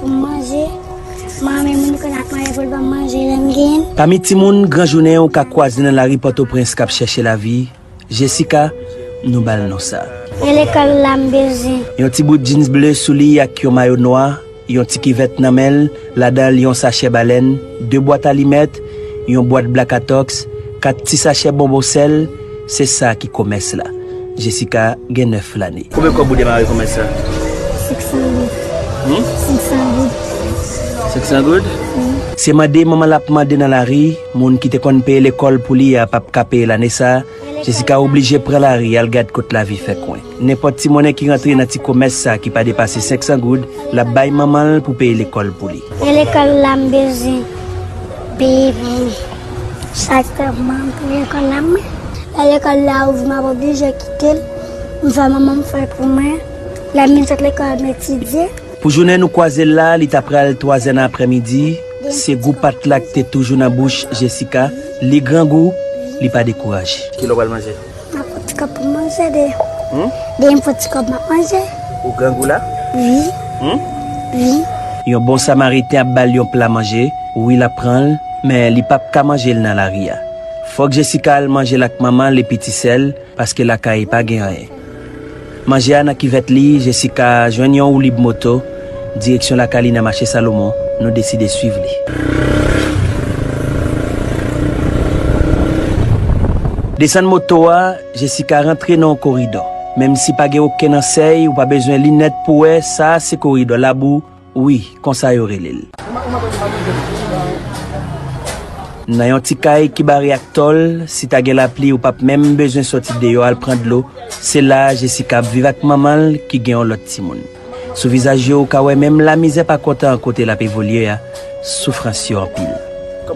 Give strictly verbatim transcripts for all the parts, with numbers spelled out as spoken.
Pou m manje, m renmen moun ki konn ap manje pou l ban m manje lè m genyen. Pami timoun gran jounen ou ka kwaze nan lari Pòtoprens k ap chèche lavi, Jessica, nou ba l non sa. E lekòl la m bezwen. Yon ti bout jeans ble sou li ak yon mayo nwa, yon ti kivèt nan men l, ladan l yon sachè balèn, de bwat alimèt, yon bwat Black Atox, kat ti sachè bonbon sèl, se sa ki komès la. Jessica gen nèf lane. Konbyen kòb ou demare komès la? Senk san goud. Hmm? Senk san goud. Senk san goud? Se mande manman l ap mande nan lari, moun ki te konn peye lekòl pou li a p ap ka peye l ane sa a, Jessica oblije pran lari al gad kot lavi fè kwen. Nenpòt ti monnen ki rantre nan ti komès sa ki pa depase senk san goud, l ap bay manman l pou peye lekòl pou li. E lekòl la m bezwen peye pou mwen. Sa k fè pou mwen pou lekòl la mwen. Lè lekòl la ouvri m ap oblije kite l. M fè manman m fè l pou mwen. Lè m vin sot lekòl m etidye. Pou jounen nou kwaze l la, li ta pral twazè nan aprèmidi. Se gou pat la k te toujou nan bouch Jessica. Li grangou, li pa dekouraje. Kilè w pral manje? M ap pran ti kòb pou m manje de. Hmm? De m pran ti kòb m ap manje. Ou grangou la? Wi. Hmm? Wi. Yon bon samariten ap ba l yon pla manje. Wi, l ap pran l, men li p ap ka manje l nan lari a. Fòk Jessica al manje l ak manman l epi ti sè l, paske lakay pa gen anyen. Manje a nan kivèt li, Jessica jwenn yon woulib moto. Direksyon lakay li nan mache Salomon, nou deside swiv li. Desann moto a, Jessica rantre nan yon koridò. Menm si pa gen okenn ansèy, ou pa bezwen linèt pou wè, sa a se koridò labou, wi, konsa yo rele l. Nan yon ti kay ki bare ak tòl, si ta gen lapli, ou p ap menm bezwen soti deyò al pran dlo. Se la a Jessica ap viv ak manman l ki gen yon lòt timoun. Sou vizaj yo, ou ka wè menm lamizè pa kontan kote l ap evolye a, soufrans yo anpil.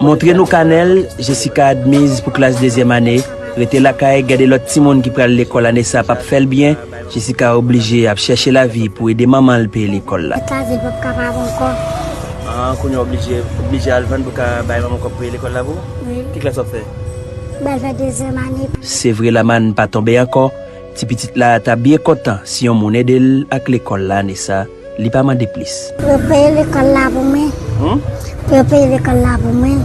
Montre nou kanè l, Jessica admiz pou klas dezyèm ane, rete lakay, gade lòt timoun ki pral lekòl ane sa p ap fè l byen, Jessica oblije ap chèche lavi pou ede manman l peye lekòl la. Tout lavi p ap kapab ankò. Ah, kounye a oblije, oblije al vann pou ka bay manman w kòb pou peye lekòl la pou ou? Wi. Ki klas w ap fè? M pral fè dezyèm ane. Se vre, lamann pa tonbe ankò. Ti pitit la ta byen kontan si yon moun ede l ak lekòl la ane sa. Li pa mande plis. Pou yo peye lekòl la pou mwen. Hmm? Pou yo peye lekòl la pou mwen.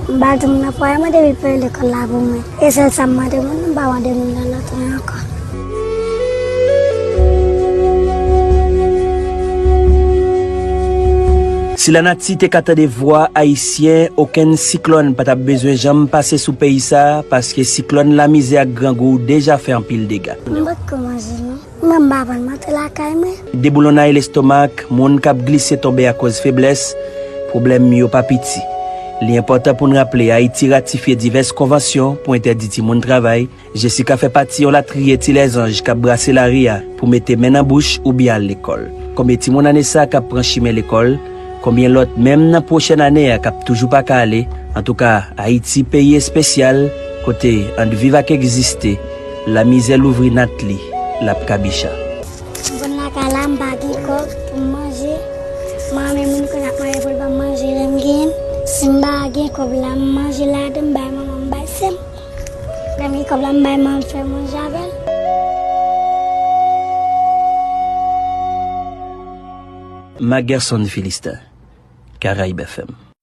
M pa janm nan fwaye mwen depi l peye lekòl la pou mwen. E sèl sa m mande moun, m pa mande moun nan lòt mwen ankò. Si lanati te ka tande vwa Ayisyen, okenn siklòn pa t ap bezwen janm pase sou peyi sa a, paske siklòn lamizè ak grangou deja fè anpil dega. M potko manje non. Mwen m pa pral manje lakay mwen. Deboulonnay lestomak, moun k ap glise tonbe akoz feblès, pwoblèm yo pa piti. Li enpòtan pou n raple Ayiti ratifye divès konvansyon pou entèdi timoun travay. Jessica fè pati yon latriye ti lèzanj k ap brase lari a pou mete men nan bouch oubyen al lekòl. Konbyen timoun ane sa k ap pran chimen lekòl? Konbyen lòt, menm nan pwochèn ane a, k ap toujou pa ka ale? Antouka, Ayiti peyi espesyal, kote ant viv ak egziste, lamizè louvri nat li, l ap kabicha. M konn lakay la, m pa gen kòb pou m manje. M renmen moun konn ap manje pou l ban m manje lè m genyen. Si m pa gen kòb la, m manje ladan, m bay manman m, bay sè m. Lè m gen kòb la, m bay manman m fè manje avè l. Mac Gerson Philistin, Caraïbes F M.